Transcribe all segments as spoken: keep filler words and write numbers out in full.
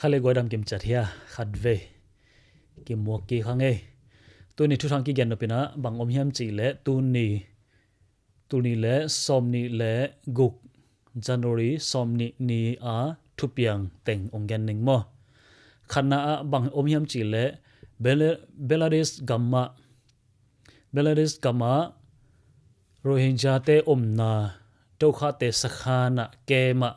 Kha le guai dam kim ciat hia, khat vei kimuak kik hang ei. Tuni thuthang kigen nopinah bang om hiam cih leh tuni, tuni le sawmnih le guk, January sawmnih ni a thupiang teng ong gen ning maw. Khatna ah bang om hiam cih leh Bel-, Belarus gamah, Belarus gamah Rohingya-te omna, Dokhate sakhanah kemah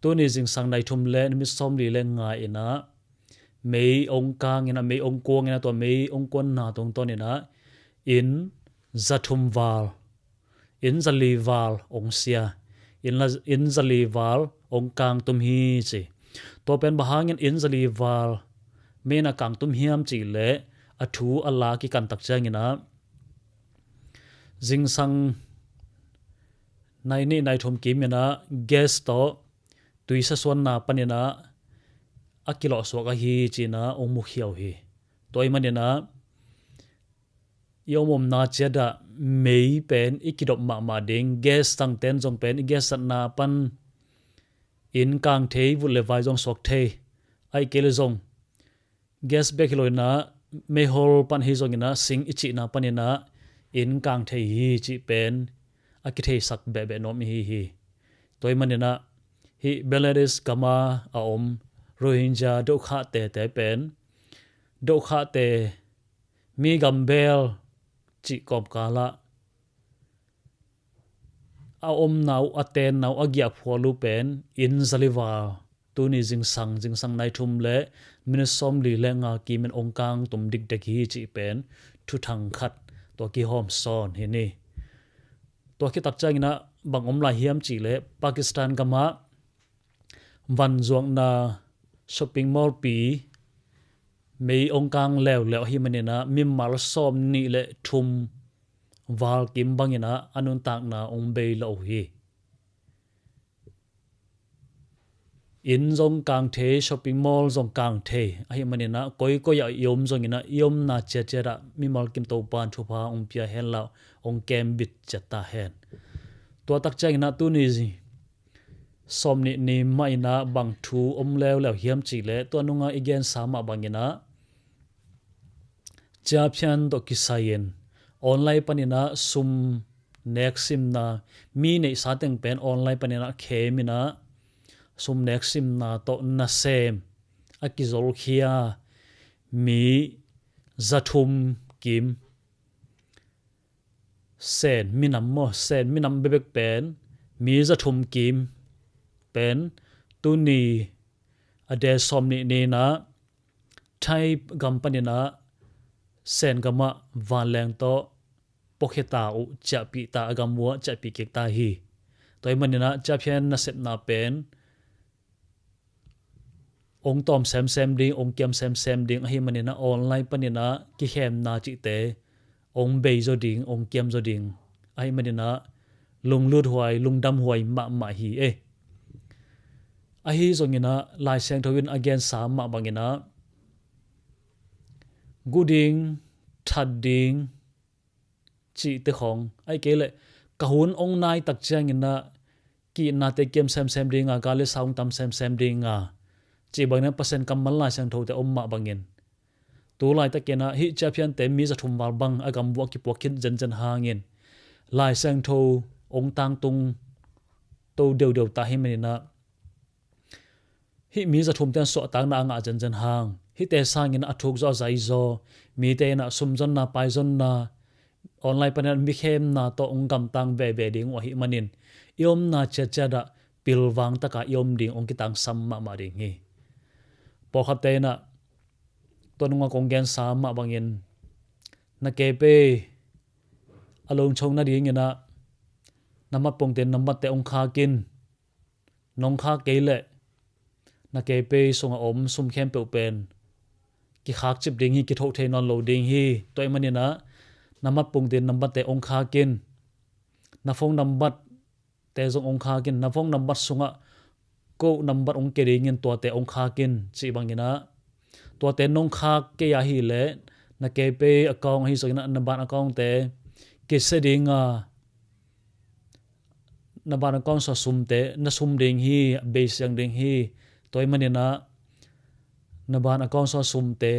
tuni zingsang nai thum le nimit sawmli le nga inah mei ong kang inah, mei ong kuang inah, tua mei ong kuanna tungtawn inah inn za thum val, inn za li val ong sia, inn la, inn za li val ong kang tum hi ci. Tua pen bang hangin inn za li val mei inah kang tum hiam cih leh a thu a la kikan tak ciang inah zingsang nai nih nai thum kim inah gas tawh tuisa suanna pan inah a kilawhsuak ahi ci inah ong mukhia uh hi. Tua ahih man inah i om omna ciat ah mei pen i kidop mahmah ding, gas tangten zong pen i gas zatna pan inn kang thei, vut le vai zong suak thei. Ahih kei leh zong gas bek hi lo inah meihol pan ahi zong inah sing i cihna pan inah inn kang thei hi cih pen a kitheisak behbeh nuam i hi hi. Tua ahih man inah hih Belarus gama a om Rohingya Dokhate te pen, Dokhate mi gambel cih kawmkal ah a omna uh, a tenna uh, a giahphual uh pen inn za li val, tuni zingsang, zingsang nai thum le minit sawmli le nga kim in ong kang tum dikdek hi cih pen thuthang khat tua kihawm sawn hi ni. Tua khit tak ciang inah bang om lai hiam cih leh Pakistan gamah vanzuakna shopping mall pi mei ong kang leuleu ahih man inah mimal sawmnih le thum val kim bang inah a nuntakna ong bei lo uh hi. Inn zong kang thei, shopping mall zong kang thei ahih man inah koikoi ah i om zong inah i omna ciatciat ah mimal kim Topa'n thupha ong pia hen la ong kembit ciat ta hen. Tua tak ciang inah tuni sawmnih ni mah inah bang thu om leuleu hiam cih leh tua nungah i gensa mah bang inah ciaphian tawh kisai in online pan inah sum neksimna, mi neihsa teng pen online pan inah khem inah sum neksimna tawh nasem a kizolkhia mi za thum kim, Sen minam maw, Sen minam bekbek pen mi za thum kim pen tuni a date sawmnih ni inah Thai gam pan inah Sen gamah vanleng tawh puakhia ta uh, ciahpih ta, a gam uh ah ciahpih kik ta hi. Tua ahih man inah ciaphian nasepna pen ong tawm semsem ding, ong kiam semsem ding ahih man inah online pan inah kikhemna cihte ong bei zaw ding, ong kiam zaw ding ahih man inah lunglut huai, lungdam huai mahmah hi ei. Ahi zong inah Lai Siangtho in a gensa mah bang inah gu ding, that ding cihte khong, ahih kei leh ka hun ong nai tak ciang inah ki-itnate kiam semsem ding a, gal le sa ong tam semsem ding a, cih bang inah Pasian kammal Lai Siangthote om mah bangin tu laitak inah hih ciaphiante mi za thum val bang a gam uh ah kipuak khit zenzen hangin Lai Siangtho ong tangtung to deudeu ta ahih man inah hih mi za thumte in suahtakna a ngah zenzen hang, hihte sangin a thuk zaw a zai zaw, mite inah sumzonna paizonna online pan inah mikhemna tawh ong gamtang veve ding uh ahih manin i omna ciatciat ah pilvang taka i om ding ong kitangsam mahmah ding hi. Pawlkhatte inah tua nungah kong gensa mah bangin na kepei a lungchong nading inah na matpungtin nambatte ong khak in. Nong khak kei leh na kepei sungah om sum khempeuh pen kikhak cip ding hi, kithoh thei nawn lo ding hi. Tua ahih man inah na matpungtin nambatte ong khak in. Na phone nambatte zong ong khak in. Na phone nambat sungah code nambat ong kia ding in, tuate ong khak in cih bang inah tuate nong khak kei ahih leh na kepei account ahi zong inah na bank account-te kisia ding a, na bank account sungah sumte na sum ding hi, a beisiang ding hi. Tua ahih man inah na bank account sungah sumte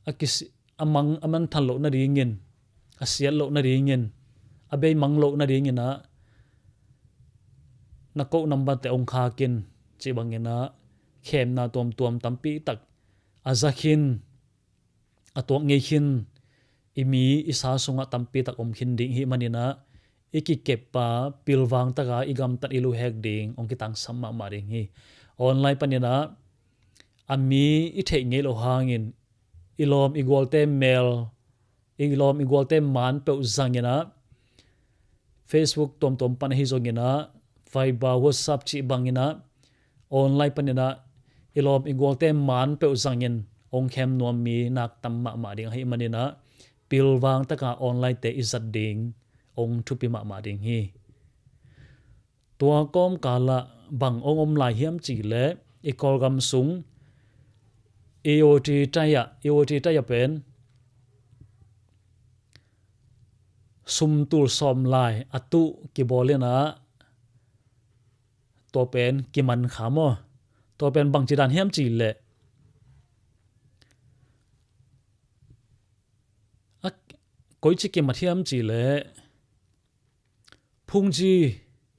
a kisi a mang a manthan loh nadingin, a siat loh nadingin, a beimang loh nadingin ah na code number te hong khak in cih bangin ah khemna tuamtuam tampi tak a za khin, a tuak ngei khin, i mi i sa sungah tampi tak om khin ding hi manin ah i kikep a pilvang taka i gamtat i luhek ding hong kitangsam mahmah ding hi. Online panin ah a mi i theih ngei loh hangin i lawm i gualte mel, i lawm i gualte man peuh zangin ah Facebook tuamtuam pan ahi zongin ah Viber, WhatsApp cih bangin ah online panin ah i lawm i gualte man peuh zangin hong khem nuam mi nak tam mahmah ding ahi manin ah pilvang taka online te i zat ding hong thupi mahmah ding hi. Tua kawmkal ah bang hong om lai hiam cih leh i Kawlgam sung A O T tai ah, A O T tai ah pen sumtul sawm lai a tuh kibawl in ah tua pen kiman kha maw? Tua pen bangci dan hiam cih leh a koici kimat hiam cih leh phungzi,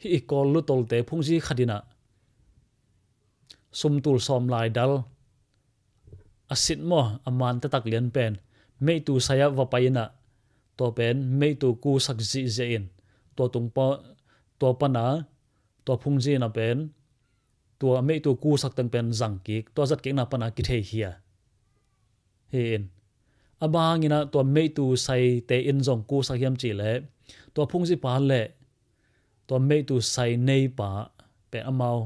hih i Kawl lutolte phungzi khat in ah sumtul sawm lai dal a sit maw, a man taktak lian pen meitu sai ah va pai in ah tua pen meitu kusak zihziah in tua tung pa, tua pan ah tua phungzi in ah pen tua meitu kusak teng pen zang kik, tua zat kikna pan ah kithei khia hi in. A bang hangin ah tua meitu saite in zong kusak hiam cih leh tua phungzi pa leh tua meitu sai neipa pen amau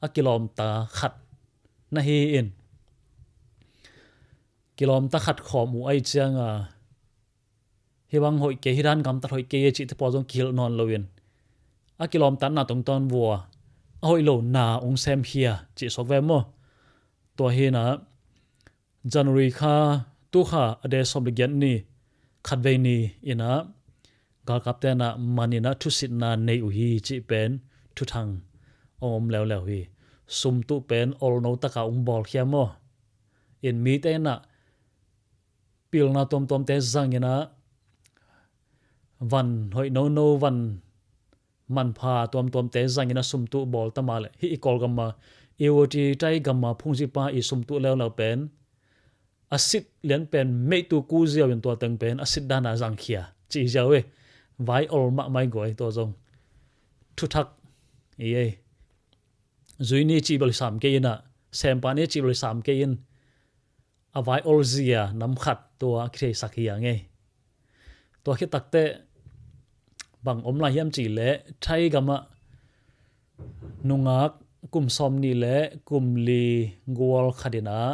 a kilawmta khat na hi in. Kilawmta khat khawm uh ahih ciang a hih bang hoih kei, hih dan gamtat hoih kei e cihte pawl zong kihilh nawn lo in a kilawmtatna tungtawn vua a hoih lo na hong sem khia cih suak ve maw? Tua hi in ah January kha, tu kha a de sawm le giat ni, khatvei ni in ah galkapte in ah man in ah thusitna nei uh hi cih pen thuthang hong om leuleu hi. Sumtuh pen olno taka hong bawlkhia maw? In mite in ah pilna tuamtuamte zang in ah van hoih nono, van manpha tuamtuamte zang in ah sumtuh bawl ta mah leh hih i Kawlgam a, A O T tai gam a phungzipa i sumtuh leuleu pen a sit lian pen meitu ku ziau in tua teng pen a sit dan a zang khia cih ziau e. Vai ol mahmah i guai tua zong. Thuthak i ei. Zui ni cih bel sam kei in ah, sempa ni cih bel sam kei in a vai ol zia nam khat tua a kitheisak hi a ngei. Tua khit takteh bang om lai hiam cih leh Thai gam ah nungak kum sawm nih le kum li gual khat in ah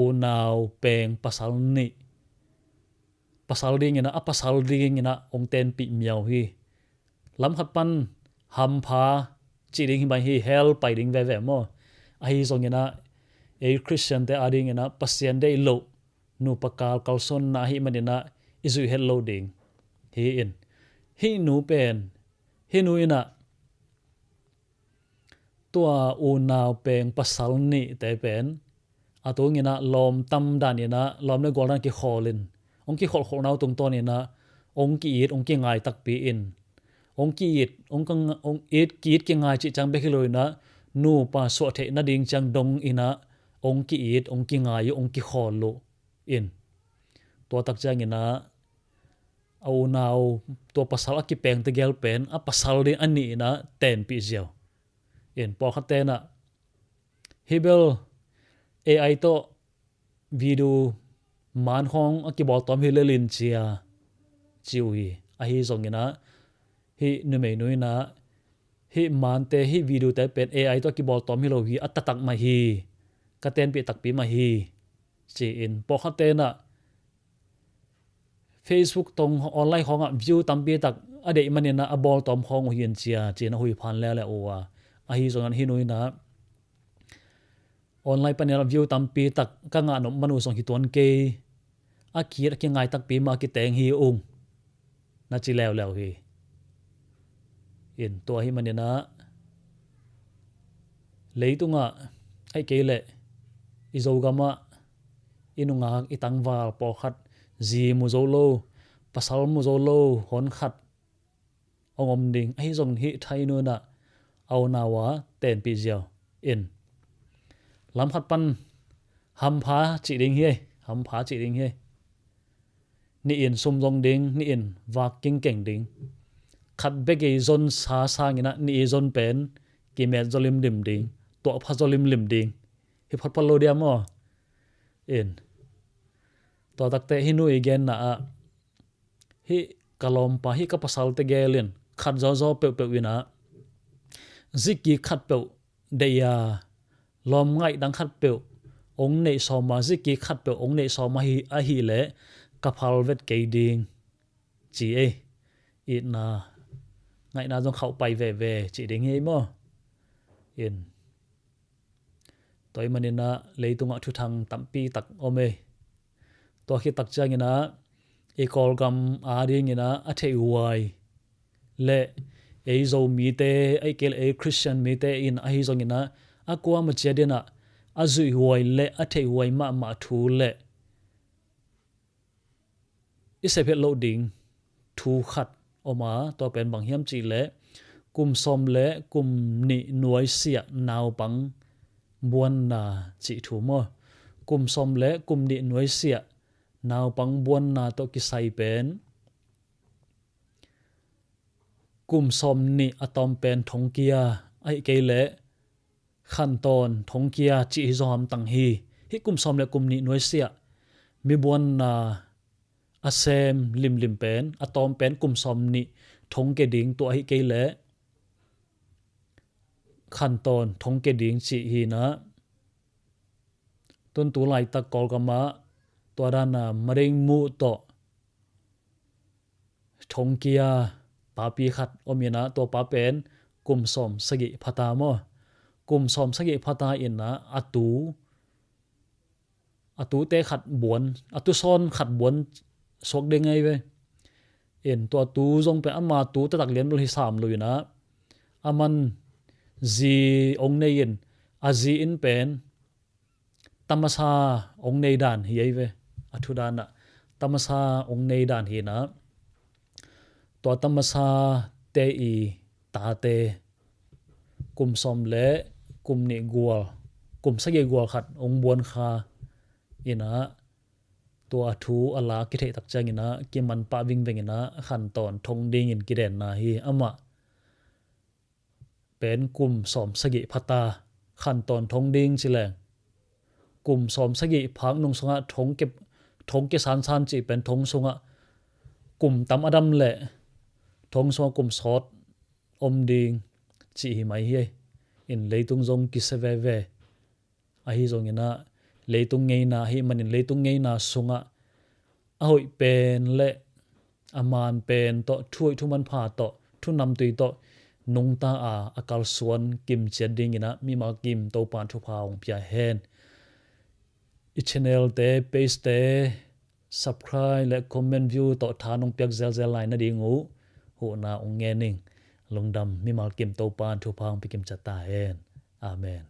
unau peng pasal nih, pasal ding in ah, a pasal ding in ah hong tenpih miau hi. Lam khat pan hampha cih ding hi mai hi, hell pai ding veve maw? Ahi zongin ah ei Khristiante ading in ah Pasian deih loh nupa kal kalsuanna ahih manin ah i zuih het lo ding hi in, hih nu pen, hih nu in ah tua unau peng pasal nihte pen a tung in ah lawm tam dan in ah lawm le gual dan kikhawl in, hong kikholhkholhna uh tungtawn in ah hong ki-it hong kingai takpi in, hong ki-it, hong ka, hong it, ki-it kingai cih ciang bek hi lo in ah nupa suah theih nading ciang dong in ah hong ki-it hong kingai uh, hong kikhawl uh in, tua tak ciangin ah a unau tua pasal a kipeng tegel pen a pasal ding a nih in ah tenpih ziau in, pawlkhatte in ah hih bel A I tawh video man khawng a kibawl tawm hi lel in cia ci uh hi. Ahi zongin ah hih numeinu in ah hih mante, hih videote pen A I tawh a kibawl tawm hi lo hi, a taktak mah hi, ka tenpih takpi mah hi ci-in, pawlkhatte in ah Facebook tawh online khawngah view tampi tak a deih manin ah a bawl tawm khawng uh hi in cia ci-in a huiphan leuleu uh a. Ahi zongin hih nu in ah online panin ah view tampi tak ka ngah nop man uh zong hi tuan kei, a ki-it a kingai takpi mah a kiteng hi ung na ci leuleu hi. In tua ahih manin ah leitungah ahih kei leh I Zogam ah i nungak, i tangval pawlkhat zi mu zo lo, pasal mu zo lo hon khat hong om ding. Ahi zongin hih Thai nu in ah a unau a tenpih ziau in, lam khat pan hampha cih ding hi ei, hampha cih ding hi ei. Nih in sum zong ding, nih in vak kingkeng ding. Khat bek i zon sa sangin ah nih i zon pen kimet zaw limlim ding, tuahpha zaw limlim ding. Hi photphot lo dia maw? In, tua takte hih nu i genna ah, hih ka lawmpa, hih ka pasal tegel in khat zawzaw peuhpeuh in ah zi kik khat peuh deih a, lawm ngaih dang khat peuh hong neih sawm a, zi kik khat peuh hong neih sawm ahi, ahih leh ka phal vet kei ding ci ei. Itna, ngaihna zong khauh pai veve cih ding hi ei maw? In, tua ahih manin ah leitungah thuthang tampi tak om ei. Tua khit tak ciangin ah i Kawlgam adingin ah a theihhuai le ei Zomite, ahih kei leh ei Khristian mite in ahi zongin ah a kuamah ciat in ah a zuihhuai le a theihhuai mahmah thu le i sephiat loh ding thu khat om a, tua pen bang hiam cih leh kum sawm le kum nih nuaisiah naupang buanna cih thu maw? Kum sawm le kum nih nuaisiah naupang buanna tawh kisai pen kum sawm nih a tawm pen thongkia, ahih kei leh khantawn thongkia cih hi zaw hamtang hi. Hih kum sawm le kum nih nuaisiah mi buanna a sem limlim pen, a tawm pen kum sawm nih thongkia ding, tua ahih kei leh khantawn thongkia ding cih hi in ah, tun tu laitak Kawlgam ah tua dan a mading muh tawh thongkia papi khat om in ah, tua pa pen kum sawm sagih phata maw? Kum sawm sagih phata in ah a tu, a tute khat buan, a tu sawn khat buan suak ding ahi ve. In, tua tu zong pen ama tu taktak lian bel hi sam lo in ah, aman zi hong nei in, a zi in pen tamasa hong nei dan hi ahi ve. A thu dan ah tamasa hong nei dan hi in ah, tua tamasa te i tate kum sawm le kum nih gual, kum sagih gual khat hong buan kha in ah, tua thu a la kitheih tak ciangin ah kiman pah vingveng in ah khantawn thong dingin kidenna hi. Amah pen kum sawm sagih phata khantawn thong ding ci leng, kum sawm sagih phak nung sungah thong ke, thong ke sansan cih pen thong sungah kum tam a dam leh thong sungah kum sawt om ding cih hi mai hi. In, leitung zong kisia veve. Ahi zongin ah leitung ngeina ahih manin leitung ngeina sungah a hoih pen le a man pen tawh, thu hoih thu manpha tawh, thu namtui tawh nungta a, a kalsuan kim ciat dingin ah mimal kim Topa'n thupha hong pia hen. I channel te, page te subscribe le comment, view tawh tha nong piak zelzel lai nading uh huhna hong ngen ing. Lungdam, mimal kim Topa'n thupha hong pia kim ciat ta hen. Amen.